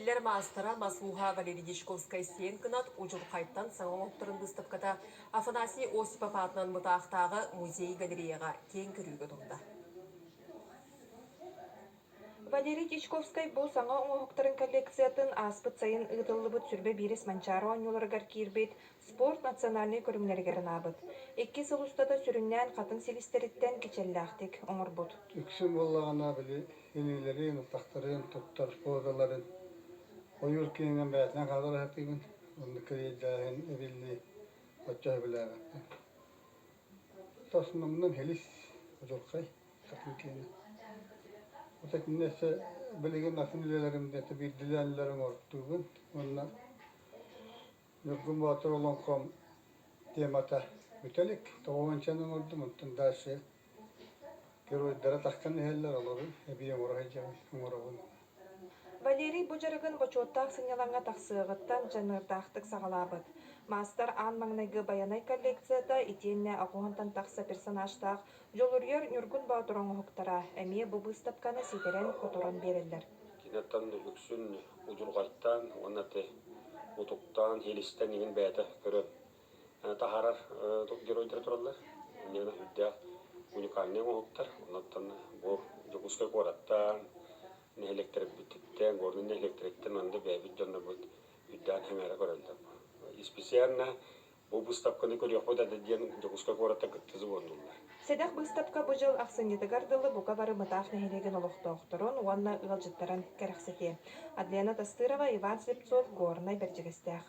Биллэр маастара мас ууһа Валерий Дьячковскай сиэн кынат удьурхайтан саҥа оҥоһуктарын быыстапката Афанасий Осипов аатынан Мытаахтааҕы музей-галереяҕа киэҥ көрүүгэ турда. Валерий Дьячковскай бу саҥа оҥоһуктарын коллекциятын ааспыт сайын ыытыллыбыт Сүрбэ биирис Манчаары оонньууларыгар киирбит спорт национальнай көрүҥнэригэр анаабыт. Икки сыл устата сүрүннээн хатыҥ силистэриттэн кичэллээхтик оҥорбут. Үксүн буоллаҕына били илиилэрин, атахтарын, туттар позаларын ойуур киэнинэн бэйэтинэн хаалара сатыыбын. Оннук кэриэйдээһин, эбиллии оччо сөбүлээбэппин. Основном һилис удьурхай хатыҥ киэнэ. Вот итиннэ өссө билигин атын үлэлэрим это биирдилээн үлэлэри оҥортуубун уонна Ньургун Боотур олоҥхом темата бүтэ илик. Тоҕуончаны оҥордум, онтон дальше геройдара тахсан иһэллэр, олору эбии оҥоро сылдьабын, оҥоробун. Валерий бу дьарыгын бочуоттаах сынньалаҥҥа тахсыаҕыттан дьаныардаахтык саҕалаабыт. Маастар аан маҥнайгы Байанай коллекцията итиэннэ аҕыһынтан тахса персонажтаах Дьулуруйар Ньургун Боотур оҥоһуктара эмиэ бу быыстапканы ситэрэн-хоторон биэрэллэр. Киниттэн үксүн удьурҕайтан уонна утуктаан, иилистэн иҥин бэйэтэ көрөн таһаарар геройдара тураллар. Инньэ үрдээх уникальнай оҥоһуктар. Оннуттан бу Дьокуускай куораттан, нэһилиэктэрбититтэн, Горнай нэһилиэктэриттэн манна бэйэбит дьоннорбут үрдээн сэҥээрэ көрөллөр. Исписиэннэ Бу быыстапканы көрүөхпүт этэ диэн Дьокуускай куораттан кытта звоннуллар. Сэдэх быыстапка бу дьыл ахсынньытыгар дылы бука бары Мытаах нэһилиэгин олохтоохторун уонна ыалдьыттарын кэрэхсэтиэ. Адлена Тастырова, Иван Слепцов, Горнай, Бэрдьигэстээх.